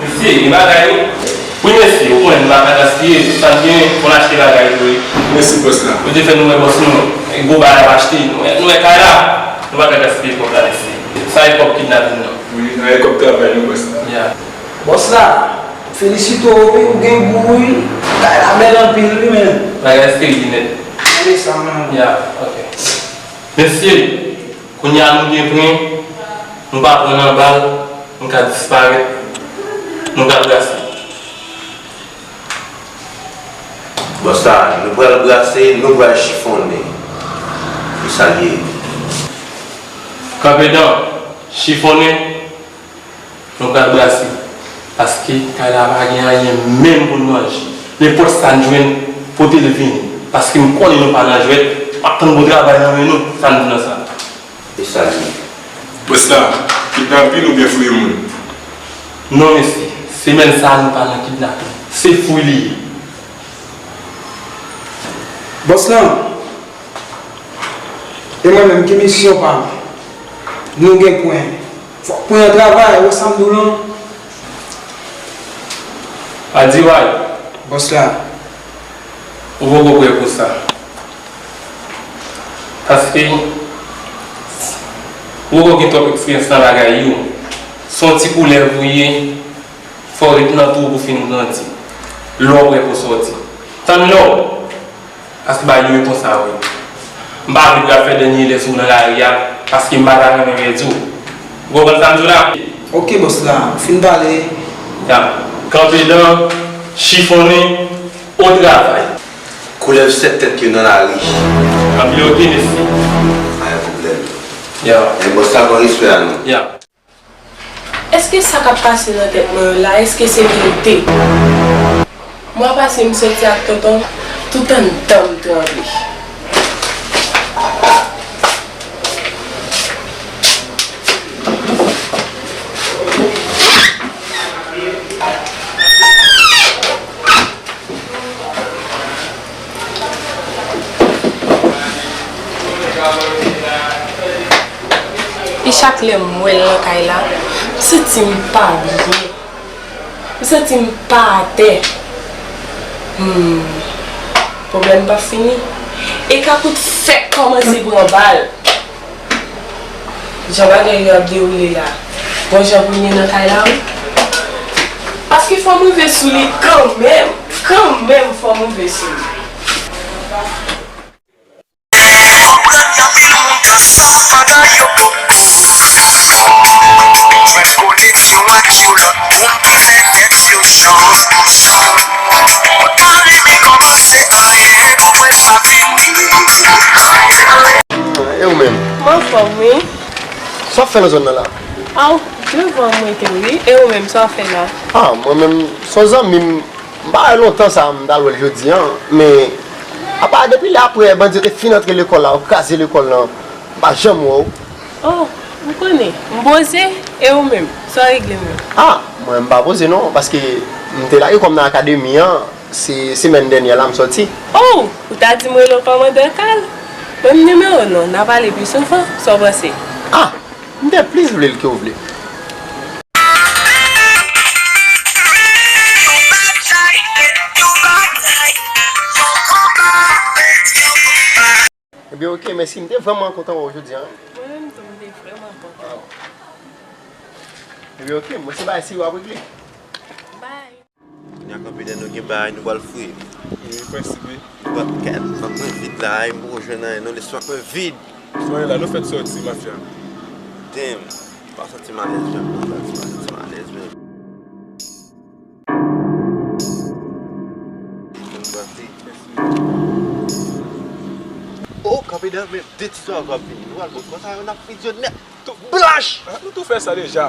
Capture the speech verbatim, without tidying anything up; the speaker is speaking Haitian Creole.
Mesye, gen bagay wi. Wi, mesye, ou konnen nou pa ka gaspiye. Sa n gen, fò n achte bagay tou wi. Mèsi, bòs la. Ou te fè nou wè bòs nou, e gwo bagay n ap achte. Nou wè, nou wè kay la, nou pa ka gaspiye kòb la, mesye. Sa e kòb kidnapin nan. Wi, sa e kòb travay nou, bòs la. Ya. Bòs la, felisite w wi, ou gen gou wi. Kay la bèl anpil wi, men. Bagay serye nèt. Gade sa, men. Ya, ok. Mesye, kounye a nou gen pwen, nou pa pran nan bal, nou ka disparèt, nou ka brase. Bòs la, nou pral brase, nou pral chifonnen. E sa l ye. Kanpe dan, chifonnen, nou pral brase. Paske kay la pa gen anyen menm pou n manje. Nenpòt sa n jwenn, pote l vini. Paske m konnen nou pa nan jwèt, m ap tann bon travay nan men nou, sa n di nan sa. E sa l ye? Bòs la, kidnapin oubyen fouye moun? Non, mesye. Semèn sa a, nou pa nan kidnapin. Se fouy li ye. Bòs la, e mwen menm, ki misyon pa m? Nou gen pwen. Fòk pwen an travay, ou wè sa m di w lan? Adiway. Bòs la. Ou poko prè pou sa. Paske ou poko gen twòp eksperyans nan bagay yo. Se yon ti koulèv ou ye, fò w ret nan twou pou w fin grandi. Lè w prè pou w sòti. Tann lè w. Paske bagay yo konsa vre. M pa vle pou y ap fè dènye lè sou w nan lari a, paske m pa ta renmen pèdi w. Ou konprann sa m di w la? Ok, bòs la, fin pale. Ya. Kanpe dan, chifonnen, o travay. Koulèv sèt tèt yo nan lari. Anpil ok, mesye. Pa gen pwoblèm. Ya. Men bòs la pran respè a non. Ya. Èske sa k ap pase nan tèt mwen yo la, èske se verite? Mwa pase m soti ak tonton, tout anndan m tranble. E chak lè m wè l nan kay la, m santi m pa byen. M santi m pa atè. Hmm. Pwoblèm p ap fini. E Kakout fèk kòmanse pran bal. Jan bagay yo ap dewoule la, bon jan pou l ye nan kay la wi. Paske fò m rive sou li kanmenm, kanmenm fò m rive sou li. Konprann anpil moun ka sa pa da yo poko. Mwen koneksyon ak yon lòt moun ki fè tèt yo chan. Mwen ta renmen kòmanse anyen pou mwen pa fini. E ou menm? Mwen anfòm wi. Sa w ap fè nan zòn nan la? Aw, devan mwen te wi. E ou menm, sa w ap fè la? A, mwen menm, se yon zanmi m, m pa wè lontan sa, m t al wè l jodi a, men apa depi lè apre bandi yo te fin antre lekòl la, yo kraze lekòl lan, m pa janm wè w. Oh, m konnen. M poze, e ou menm, sa w regle menm? A, mwen m pa poze non, paske m te lage kò m nan akademi an, se semèn dènyè la m sòti. Oh, ou ta di m rele w kòmandan Kal? Ban m nimewo w non, n a pale pi souvan, sa w panse? A, m te plis vle l ke w vle. Ebyen, ok, mèsi. M te vrèman kontan wè w jodi a. Mwen menm tou, m te vrèman kontan. Ebyen, ok, mwen se bagay serye w ap regle. Bye. Kounye a kanpe dèyè nou gen bagay nou pral fouye. Wi, prensip wi. Nou pral kèt, fòk mwen vit la, ay, m poko jwenn anyen non, lestok mwen vid. Soyez la, nou fèk sòti, mafya. Damn, m pa santi m alèz menm non, m pa santi m alèz menm. Mwen pase. Oh, kanpe dèyè men de ti sòlda ap vini. Nou pral pran kò sa yo, n ap fizye nèt. Tou blanch! Nou tou fè sa deja.